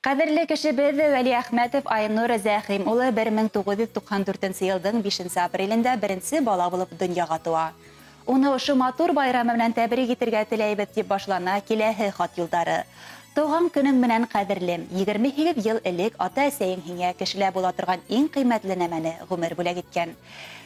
Ҡәҙерле кешебеҙ Вәлиәхмәтов Айнур Зәхим улы 1994 йылдың 5 апрелендә беренсе бала булып донъяға тыуа. Уны ошо матур байрамы менән тәбрик итергә теләйбеҙ, тип башлана киләһе хат юлдары. Тыуған көнөң менән, ҡәҙерлем, 28 йыл элек ата-әсәйең һиңә кешелә була торған иң ҡиммәтле нәмәне ғүмер бүләк иткән.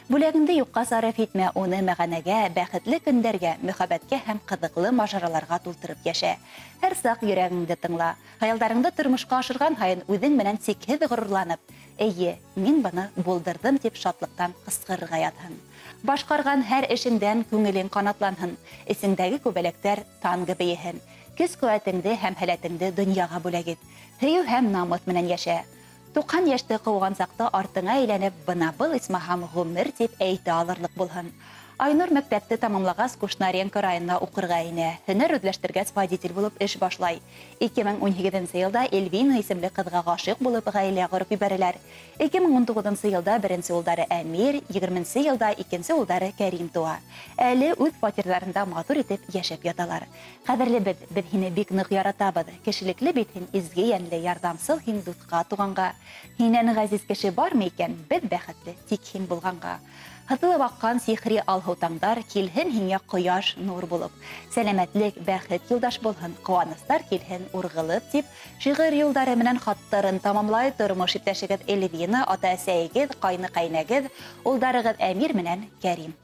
Бүләгеңде юҡҡа сарыф итмә, уны мәғәнәгә, бәхетле көндәргә, мөхәббәткә һәм ҡыҙыҡлы мажараларға тултырып йәшә. Һәр саҡ йөрәгеңде тыңла. Хыялдарыңды тормошҡа ашырған һайын үҙең менән сикһеҙ ғорурланып, «Эйе, мин быны булдырҙым» тип шатлыҡтан ҡысҡырырға яҙһын. Башҡарған һәр эшеңдән күңелең ҡанатланһын, эсеңдәге күбәләктәр танго бейеһен. Көс ҡеүәтеңде һәм һәләтеңде донъяға бүләк ит. Һөйөү һәм намыҫ менән йәшә. 90 йәште ҡыуған саҡта артыңа әйләнеп, бына был исмаһам ғүмер тип әйтә алырлыҡ булһын. Айнур мәктәпте тамамлағас Кушнаренко районына уҡырға инә. Һөнәр үҙләштергәс водитель булып эш башлай. 2018 йылда Эльвина исемле ҡыҙға ғашиҡ булып ғаилә ҡороп ебәрәләр. 2019 йылда беренсе улдары Әмир, 20 йылда икенсе улдары Кәрим тыуа. Әле үҙ фатирҙарында матур итеп йәшәп яталар. Ҡәҙерлебеҙ, беҙ һине бик ныҡ яратабыҙ. Кешелекле бит һин, изге йәнле, ярҙамсыл һин дуҫҡа, туғанға. Һинән ғәзиз кеше бармы икән? Беҙ бәхетле тик һин булғанға. Һыҙылып аҡҡан сихри алһыу таңдар килһен һиңә ҡояш нур булып. Сәләмәтлек, бәхет юлдаш булһын, ҡыуаныстар килһен урғылып, тип шиғыр юлдары менән хаттарын тамамлай тормош иптәшегеҙ Эльвина, ата-әсәйегеҙ, ҡайны-ҡәйнәгеҙ, улдарығыҙ Әмир менән Кәрим.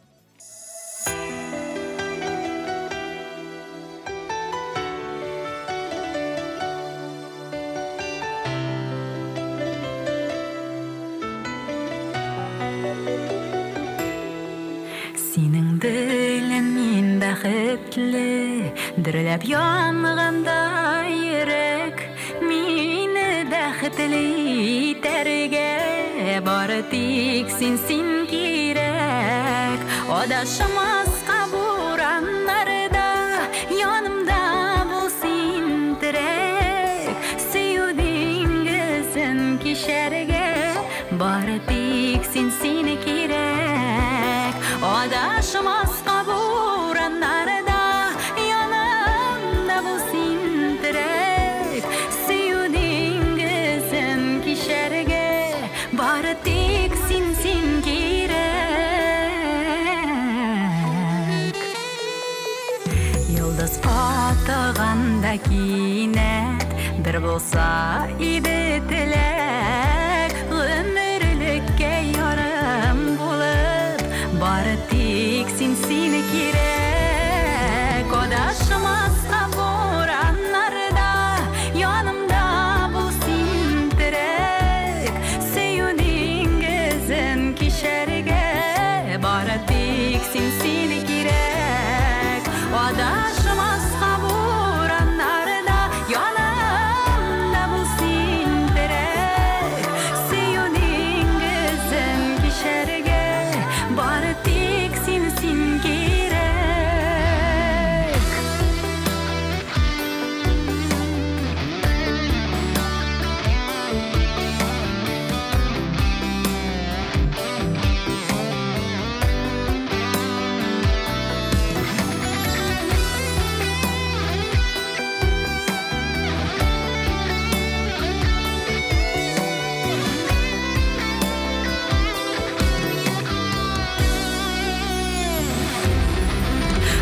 Синең белән мин бәхетле, дөрләп янғанда йөрәк, мине бәхетле итәргә бары тик син, син кирәк. Адашмасҡа бураннарҙа, янымда бул син терәк, сөйөү диңгеҙен кисәргә бары тик син, син кирәк. Адашмасҡа бураннарҙа, янымда бул син терәк, сөйөү диңгеҙен кисәргә бары тик син, син кирәк. Йолдоҙ ҡатығанда кинәт бер булса ине теләк, ғүмерлеккә ярым булып бары тик син, син кирәк. Адашмасҡа бураннарҙа, янымда бул син терәк, сөйөү диңгеҙен кисәргә бары тик син, син кирәк. Адашмасҡа бураннарҙа, янымда бул син терәк, сөйөү диңгеҙен кисәргә бары тик син, син кирәк.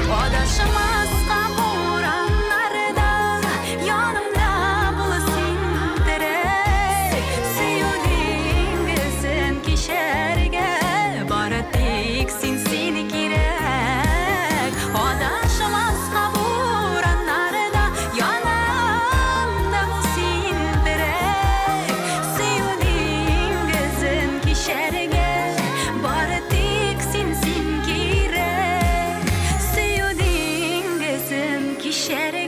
Адашмасҡа бураннарҙа, янымда бул син терәк, сөйөү диңгеҙен кисәргә бары тик син, син кирәк. Адашмасҡа бураннарҙа, янымда бул син терәк, сөйөү диңгеҙен кисәргә бары тик син, син кирәк. Сөйөү диңгеҙен кисәргә